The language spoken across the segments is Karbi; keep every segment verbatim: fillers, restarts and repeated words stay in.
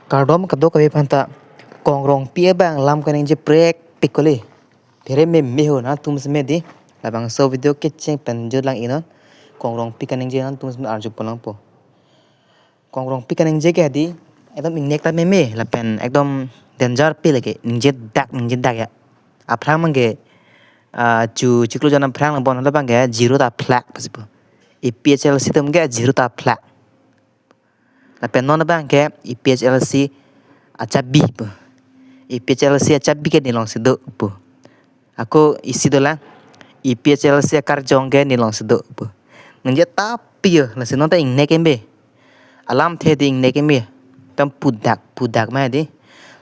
Kardom kadokave aphanta. Kong Rongpi abang alam kaningje prekpik kali. Phere meme ho nangtum seme di. Labangso video kecheng pen jut lang inon. Kong Rongpi kaningje nangtum seme arju pon langpo. Kong Rongpi kaningje ke di, ekdom ingnek ta meme lapen ekdom danger pi lake, ningje dak, ningje dak ya. Aphrang abang ke, ah, chu chiklo jon aphrang nang bon lo abang ke zero ta phlak pusi pu. A P H L C atum ke zero ta phlak. Lapen non abang ke A P H L C achabi pu. A P H L C achabi ke nelong si do pu. Ako isi dolang, A P H L C akarjong ke nelong si do pu. Ningje ta pi yo, lasi non ta ingnek em be. Alamthe di ingnek em be. Tam pudak, pudak ma di.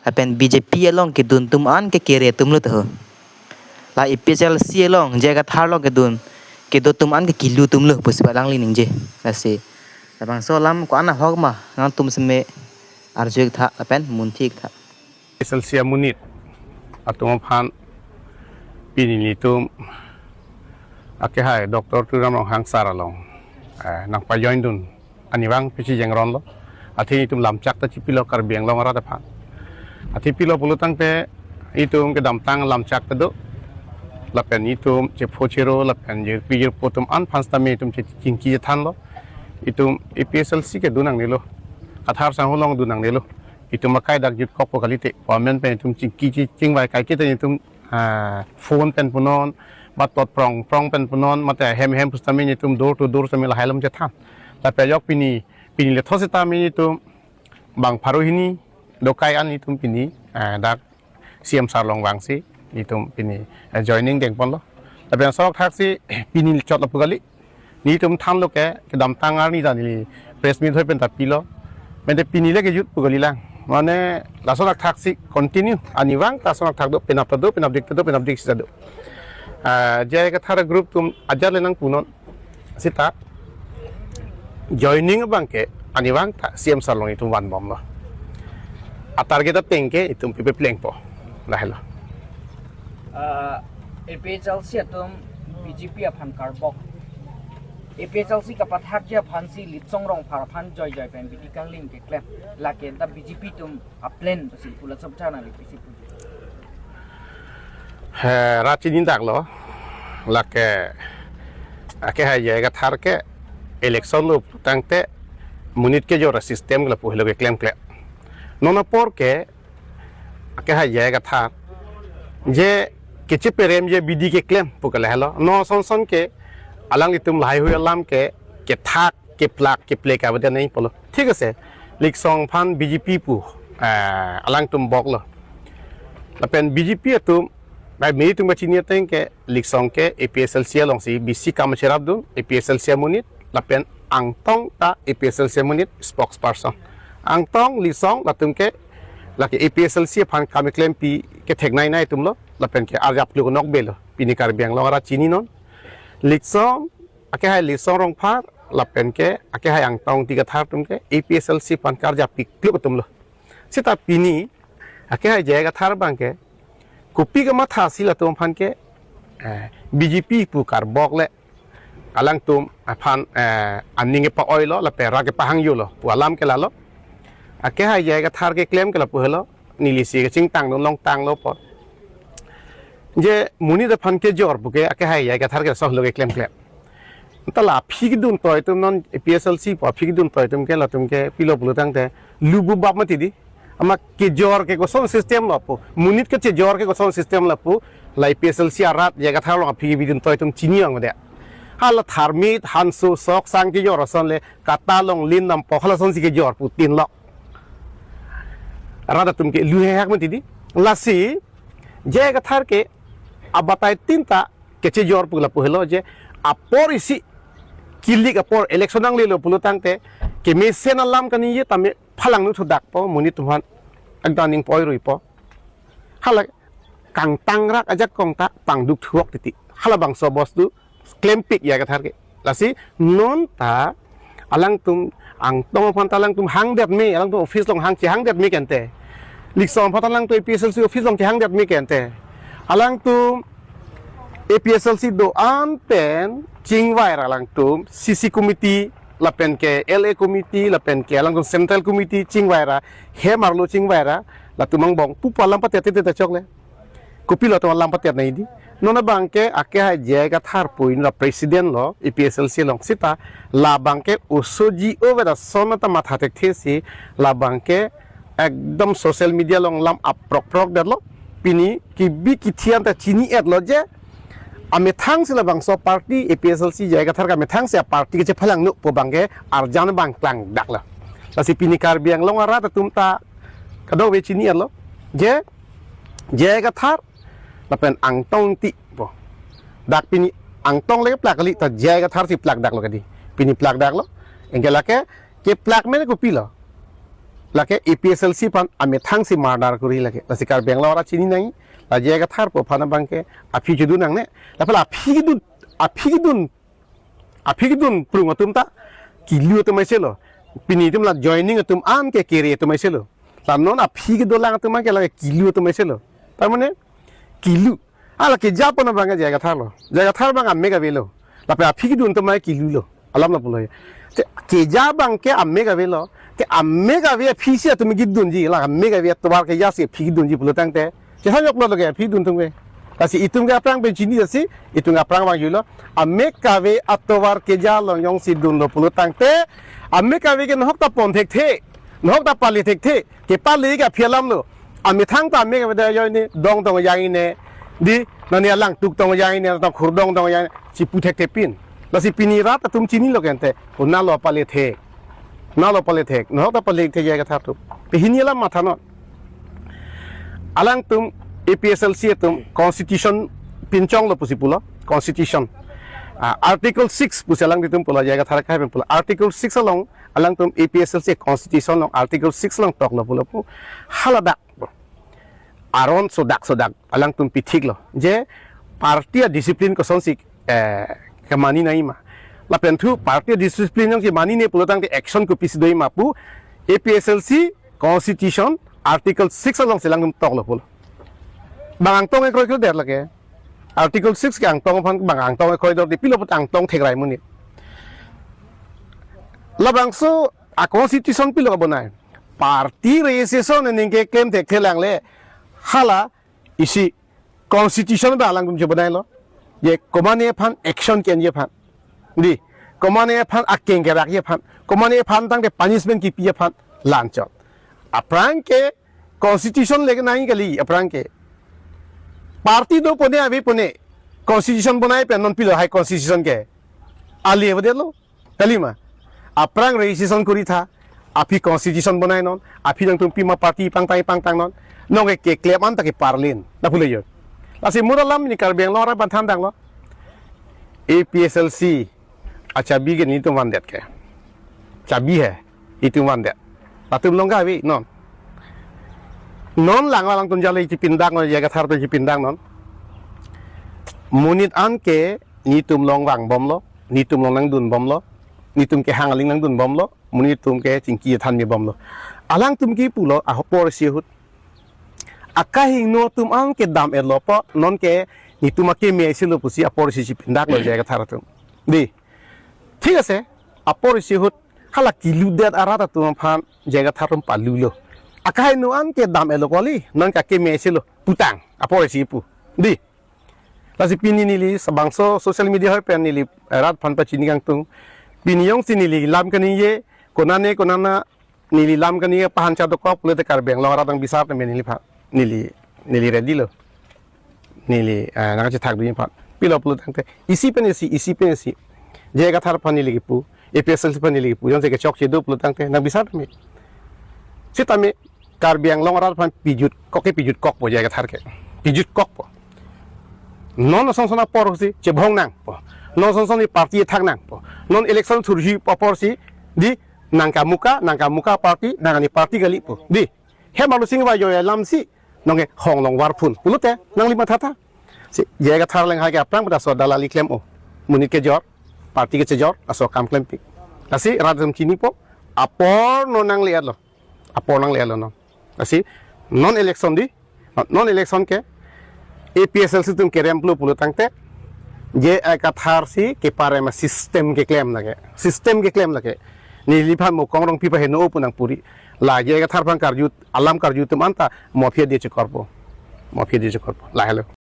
Lapen B J P along kedun atum an ke kere atum lo to. La A P H L C along, J I Kathar along kedun, kedo atum an ke kilu atum lo pusi ba alangli ningje. Lasi. Labangso alam ko-an ahok ma, nangtum seme arju ik tha, lapen munthi ik tha. A P H L C amonit atum aphan pini nelitum akehai Doctor Tuliram Ronghang sir along, eh, nangpajoin dun arnivang pisi jengron lo. Athe nelitum lamchak ta chipilo Karbi Anglong arat aphan. Athe pilo pulo tangte itum kedamtang lamchak ta do. Lapen itum chepho chero lapen jirpi jirpo atum an aphan sitame itum che-, chingki chethan lo. Itum A P H L C kedun nangne lo. Kathar sangho along dun nangne lo. Itum akai dak jut kok po kalite. Pamen pen itum chingki chi-, chingvai kaiketa itum, ah, phone pen punon, ba tot prong prong pen punon, mate hem hem pusitame itum door to door sitame lahai alam chethan. Lapen ajok pini, pini lethot sitame itum bang pharo hini dokai an itum pini, ah, dak C M sir along vangsi itum pini, eh, joining deng ponlo. Lapen laso athak si pini chot lapu kali. Nelitum thanlo ke, kedamtang arni ta neli press meet hoi pen ta pilo. Mente pini le kejut pu kali lang. Mane laso athak si continue. Arnivang ta laso athak do, penap ta do, penapdik ta do, penapdik si ta do. Ah, J I Kathar group atum ajat le nangpunon. Seta joining abang ke arnivang ta C M sir along itum vanbomlo. A target ateng ke itum pipe plengpo. Lahelo. Ah, A P H L C atum B J P aphan karbok. A P H L C kapathakji aphan si Litsong Rongphar aphan joijoi pen bidi kanglim keklem. Lake ta B J P atum aplan pusi pu laso aphan nangli pisi pu. He, rat chini dak lo. Lake, akehai J I Kathar ke election lo tangte monit kejor asystem ke lapu helo keklem klem. Non apor ke akehai J I Kathar je kecheperemji abidi keklem pu ke lahelo. Non son son ke alanglitum lahaihui alam ke kethak, kephlak, keplek abidi nangji pulo. Thik ase, Litsong aphan B J P pu, eh, alangtum boklo. Lapen B J P atum, bai nelitum kachini ateng ke, Litsong ke A P H L C alongsi bisi kam cherap dun, A P H L C amonit, lapen Angtong ta A P H L C amonit spokesperson. Angtong, Litsong latum ke lake A P H L C aphan kam keklempi kethek nai nai atum lo, lapen ke arjap kluk nok be lo. Pini Karbi Anglong arat chininon. Litsong, akehai Litsong Rongphar, lapen ke akehai Angtong Ingti Kathar atum ke A P H L C aphan karjap pi kluk atum lo. Seta pini akehai J I Kathar abang ke kopi kamathasi latum aphan ke, eh, B J P pu karbok le alangtum aphan, eh, aning kepa-oilo lapen rat kepahangjulo pu alam ke lalo. Akehai J I Kathar keklem ke lapu helo, nelisi kachingtang dun longtanglo po. Je monit aphan kejor pu ke akehai J I Kathar ke laso helo keklem klem. Ta la aphi kedun toi atum non A P H L C pu aphi kedun toi atum ke latum ke pilo pulo tangte lubu bap mati di. Amat kejor ke koson system lapu. Monit kechejor ke koson system lapu. La A P H L C arat J I Kathar along aphi kedun toi atum chini ang de. Hala tharmit, hanso, sok, sang kejor ason le kata long lin nampo hala sonsi kejor pu tin lo. Rat atum ke lu hehak mati di. Lasi J I Kathar ke abatai tin ta kechejor pu lapu helo je apor isi kilik apor election nanglelo pulo tangte kemesen alam kaningje tame phalangno thudak po monit atum aphan ekdam ning poi rui po. Hala kangtangrak ajakong ta pangduk thuok titi. Hala bangso bostu klempik J I Kathar ke. Lasi non ta alangtum Angtong aphan ta alangtum hangdet me, alangtum office along hang chehangdet me kente. Litsong aphan ta alangtum A P H L C office along chehangdet me kente. Alangtum A P H L C do-an pen chingvai ra alangtum C C committee lapen ke L A committee, lapen ke alangtum central committee chingvai ra, hem arlo chingvai ra, latum angbong pupo alam patet te ta chokle. Kopilo atum alam patet nangji? Non abang ke ake hai J I Kathar pu inut a president lo A P H L C along, seta labang ke oso ji o veda son ta matha thekthe si, labang ke ekdom social media along lam aprok prok detlo. Pini kebi kethe an ta chini-etlo je amethang si labangso party A P H L C J I Kathar ke amethang si a party kachephalang nu pu abang ke arjan abang klangdaklo. Lasi pini Karbi Anglong arat atum ta kadokave chini-etlo je J I Kathar lapen Angtong Engti pu. Dak pini Angtong le plak kali, ta J I Kathar si plakdaklo kadi. Pini plakdaklo. Anke lake keplak men kopilo? Lake A P H L C aphan amethang si murder kori lake. Lasi Karbi Anglong arat chini nangji, la J I Kathar pu aphan abang ke aphi kedun nangne. Lapen la aphi kedun, aphi kedun, aphi kedun prung atum ta kilu atum aiselo. Pini itum la joining atum an ke kere atum aiselo. La non aphi kedolang atum an ke la kilu atum aiselo. Tar mane kilu. Hala keja pu abang ke J I Kathar lo. J I Kathar abang amek avelo. Lapen aphi kedun atum an kilu lo. Alam lo pulo. Te keja abang ke amek avelo. Te amek ave aphi si atum kedunji. La amek ave atovar keja si aphi kedunji pulo tangte, kesa joklo lo ke aphi dun atum ke. Lasi itum ke aphrang pen chini si, itum aphrang vangjuilo. Amek ave atovar keja along jongsi dunlo pulo tangte, amek ave ke nohok ta pon thekthe, nohok ta pale thekthe, kepale ke aphi alam lo. Amethang ta amek ave da joine, dong tong jang ine, di, nani alang tuk tong jang ine, ta khurdong tong jang ine, chipu thekthe pin. Lasi pini rat atum chinilo ke ante, konatlo pale thek, konatlo pale thek, nohok ta pale thek J I Kathar atum. Pini alam matha non. Alangtum A P H L C atum constitution pinchonglo pusi pulo, constitution. Ah, Article six pusi alangtum pulo, J I Kathar akhai pen pulo. Article six along alangtum A P H L C constitution along Article six along toklo pulo pu. Hala dak aron sodak sodak alangtum pithiklo je party a discipline kosonsi, eh, kemani nangji ma. Lapen thu party a discipline jongsi manine pulo tangte action kopisi doji ma pu A P H L C constitution Article six alongsi alangtum toklo pulo. Bang Angtong ekroi kroidet lake. Article six ke Angtong aphan, bang Angtong ekroi dor di, pilo apot Angtong thekrai monit. Labangso a constitution pilo kabonai? Party registration aning keklem thekthe lang le, hala isi constitution ba alangtum chebonailo. Je komane aphan action kenji aphan, di, komane aphan akeng kerakji aphan, komane aphan tangte punishment kipiji aphan, la-anchot. Aphrang ke constitution le nangji kali, aphrang ke party dopone avepone constitution bonai pen non pilo hai constitution ke ale avedetlo. Kalima, aphrang registration kori tha, aphi constitution bonai non, aphi nangtum pima party pangtang pangtang non, nonke keklem anta ke parlin, lapulo jo. Lasi mura lam ni Karbi Anglong arat aphan thandanglo. A P H L C achabi ke netum vandet ke. Chabi he, itum vandet. Latum along kave non. Non lang alangtum jale chipindak non, J I Kathar atum chipindak non. Monit an ke netum along vangbomlo, netum along nangdunbomlo, netum kehang aling nangdunbomlo, monit atum ke chingki thanmebomlo. Alangtum ke pulo apor isi ahut, akehingno atum an ke dam-etlo pu, nonke netum akeme isi lo pusi apor isi chipindaklo J I Kathar atum. Di. Thik ase, apor isi ahut hala kiludet arat atum aphan J I Kathar atum palulo. Akehingno an ke dam-etlo kali, nonke akeme isi lo putang, apor isi pu. Di. Lasi pini neli labangso social media ahoi pen neli rat aphan pachini kangtung. Pini jongsi neli lam kaningje, konane konane neli lam kaningje pahan chadokok pulote Karbi Anglong arat nangbisar tame neliphan. Neli, neli ready lo. Neli, eh, nangkachethak dun aphan. Pilo pulo tangte, isi pen isi, isi pen isi. J I Kathar aphan neli kipu, A P H L C aphan neli kipu, jongsi kechokche do pulo tangte nangbisar tame. Sitame Karbi Anglong arat aphan pijutkok ke pijutkokpo J I Kathar ke. Pijutkokpo. Non asonson apor si chebhong nangpo. Non asonson ni party thak nangpo. Non election thursi apor si, di, nang kamuka, nang kamuka party, nang ani party kalipo. Di. Hem arlo chingvai joi alam si nonke hong long varphun pulote nangli mathatha. Si J I Kathar lenghai ke aphrang pada so dalali klem-o. Monit kejor, party kechejor, laso akam klempik. Lasi rat atum chinipo, apor non nangle-etlo. Apor nangle-etlo non. Lasi non election di, non election ke A P H L C atum kerem pulo pulo tangte, J I Kathar si kepare ma system keklem lake. System keklem lake. Neliphan mo Kong Rongpi paheno pu nangpuri. La J I Kathar aphan karju, alam karju atum anta mafia dia chekorpo. Mafia dia chekorpo. Lahelo.